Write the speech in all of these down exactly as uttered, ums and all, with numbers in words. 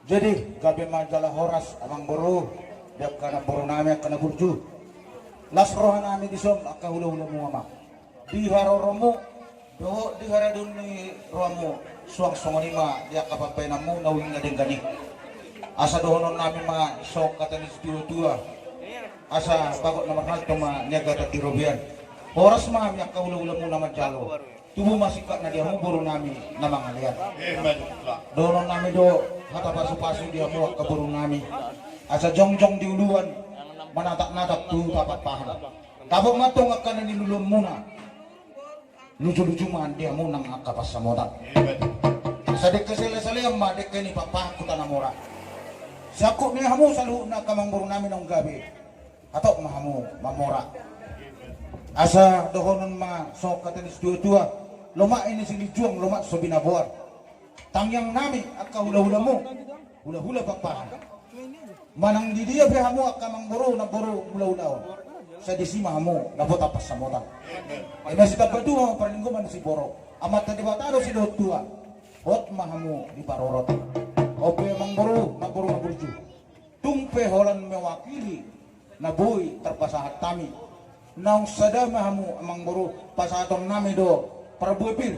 Jadi gabe ma jala horas amangboru, di angka namboru nami angka na burju. Las roha nami dison angka hulahula muna ma. Di haroromu dohot di haradeon ni rohamu, suang songon i ma di angka pambahenanmu na uli na denggan i. Asa dohonon nami ma songon hata ni situatua, asa bagot na marhalto ma niagatan di robean. Horas ma hami angka hulahula muna manjalo. Tubu ma singkatna di hamu boru nami na mangalean. Dohonon nami do hata pasupasu di hamu angka boru nami. Asa jongjong di uluan, manatapnatap tu Pampahan. Dapot ma antong angka na niluluan muna. Lujuluju ma di hamu nang angka pansamotan. Asa dengke salesalean ma dengke ni Pampahan tu Tanah Mora. Sangkup ni hamu saluhutna angka amangboru nami naung gabe. Hatop ma hamu mamora. Asa dohonon ma songon hata ni situatua, lomak i na silinjuang, lomak so binaboan. Tangiang nami angka hulahulamu, hulahula Pampahan. Manang di dia pe hamu angka amangboru, namboru hulahula on, sai disi ma hamu dapotan pansamotan. Ima sitamba tubu ma parlinggoman ni siborok. Amanta Debata do sidohot tua. Hot ma hamu diparorot. On pe amangboru, namboru na burju. Tung pe holan mewakili na boi tarpasahat hami. Naung sada ma hamu amangboru, pasahaton nami do parbue pir.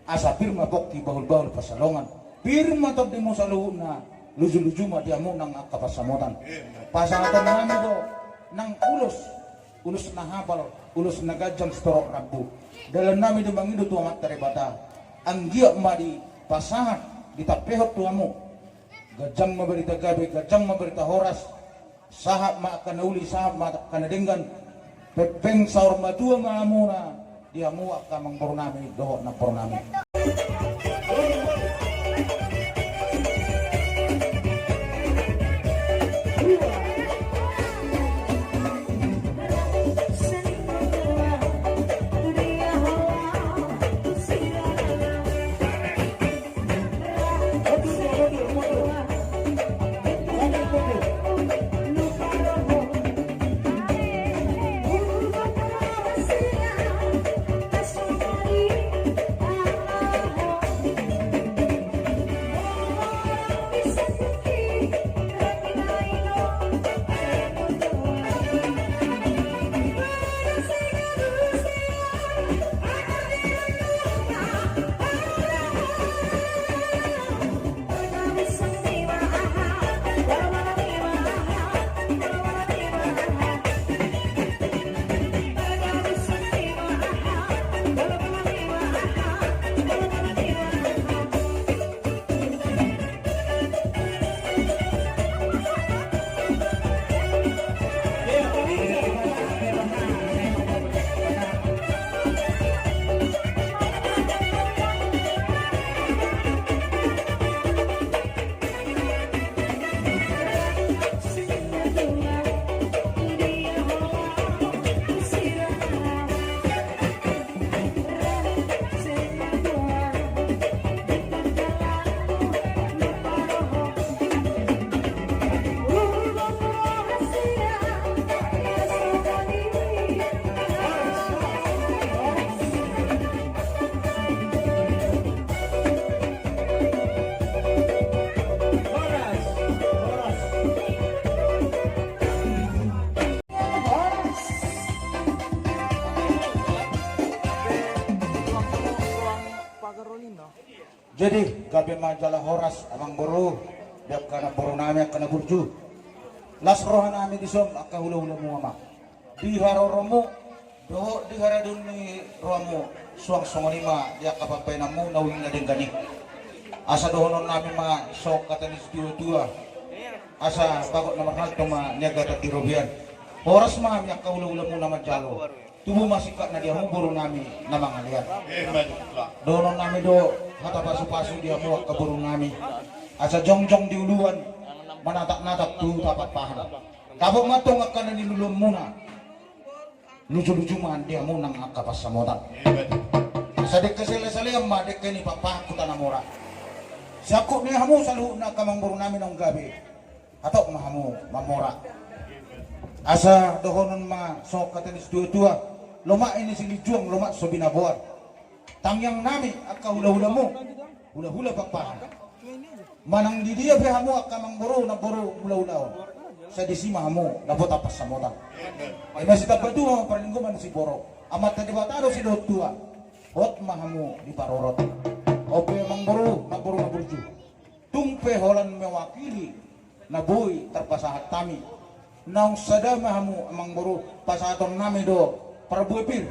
Asa pir ma pongki, bahulbahul pansalongan. Pir ma tondimu saluhutna, lujuluju ma di hamu nang angka pansamotan. Pasahaton nami do nang ulos, ulos na hapal, ulos na ganjang sitorop rambu. Dalan nami do mangido tu Amanta Debata. Anggiat ma dipasahat, ditampehon tu hamu. Ganjang ma barita gabe, ganjang ma barita horas. Sahat ma angka na uli, sahat ma angka na denggan. Pengpeng saur matua ma hamuna di hamu angka amangboru nami dohot namboru nami. Jadi gabe ma jala horas amangboru, di angka namboru nami angka na burju. Las roha nami dison angka hulahula muna ma. Di haroromu dohot di haradeon ni rohamu, suang songon i ma di angka pambahenanmu na uli na denggan i. Asa dohonon nami ma songon hata ni situatua, asa bagot na marhalto ma niagatan di robean. Horas ma hami angka hulahula muna manjalo. Tubu ma singkatna di hamu boru nami na mangalean. Dohonon nami do hata pasupasu di hamu angka boru nami. Asa jongjong di uluan, manatapnatap tu Pampahan. Dapot ma antong angka na niluluan muna. Lujuluju ma di hamu nang angka pansamotan. Asa dengke salesalean ma dengke ni Pampahan tu Tanah Mora. Sangkup ni hamu saluhutna angka amangboru nami naung gabe. Hatop ma hamu mamora. Asa dohonon ma songon hata ni situatua, lomak i na silinjuang, lomak so binaboan. Tangiang nami angka hulahulamu, hulahula Pampahan. Manang di dia pe hamu angka amangboru, namboru, mulaulaon, sai disi ma hamu dapotan pansamotan. Ima sitamba tua ma parlinggoman ni siborok. Amanta Debata do sidohot tua. Hot ma hamu diparorot. On pe amangboru, namboru na burju, tung pe holan mewakili na boi tarpasahat hami, naung sada ma hamu amangboru, pasahatonnami do parbue pir.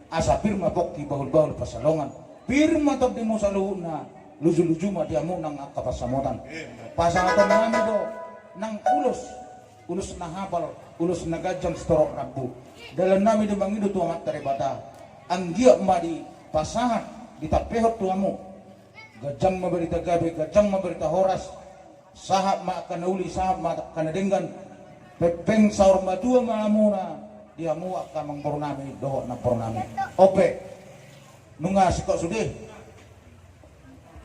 Asa pir ma pongki, bahulbahul pansalongan, pir ma tondimu saluhutna, lujuluju ma di hamu nang angka pansamotan. Pasahatonnami do nang ulos, ulos na hapal, ulos na ganjang sitorop rambu. Dalannami do mangido tu Amanta Debata, anggiat ma dipasahat, ditampehon tu hamu ganjang ma barita gabe, ganjang ma barita horas, sahat ma angka na uli, sahat ma angka na denggan. Pengpeng saur matua ma hamuna di hamu angka amangborunami dohot namborunami. On pe, nunga singkop sude,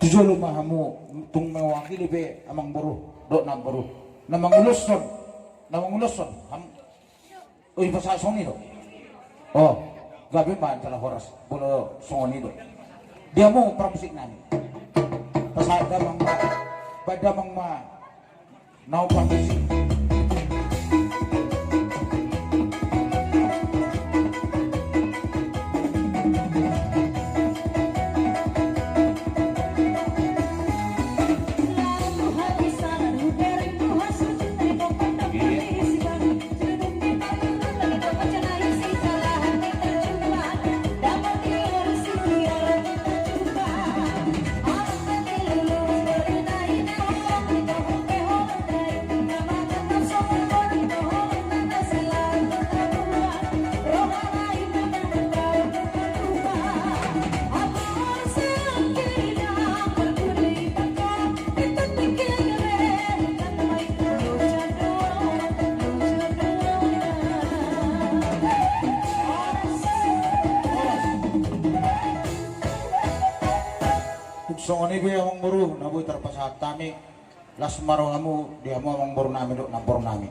tu jolo ma hamu, tung mewakili pe amangboru dohot namboru, na manguloshon, na manguloshon ham- Oi, pasahat songon i do. O, gabe ma jala horas molo songon i do. Di hamu parmusiknami, pasahat damang ma, baen damang ma naung parmusik. Tung songon i pe amangboru na boi tarpasahat hami, las ma rohamu di hamu amangborunami dohot namborunami.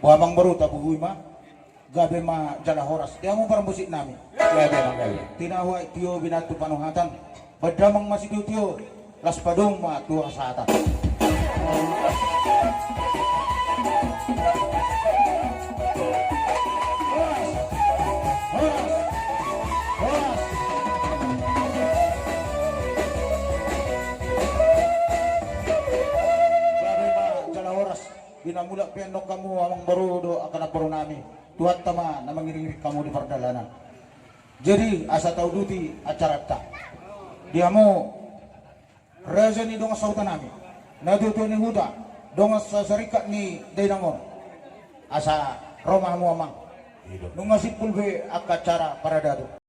Boha amangboru, tabuhui ma. Gabe ma jala horas di hamu parmusiknami. Gabe ma, gabe. Tinahu aek tio, binatu panuhatan, baen damang ma sitiotio, las padomu ma tu hasahatan. Horas, horas, horas. Gabe ma jala horas. Di na mulak pe annon hamu amangboru dohot angka namborunami, Tuhanta ma na mangiringiring hamu di pardalanan. Jadi asa tauduti acaranta, di hamu raja ni dongan sahutanami, natuatua ni huta, dongan sasarikat ni dainang on, asa ro ma hamu amang. Nunga simpul be angka acara paradaton.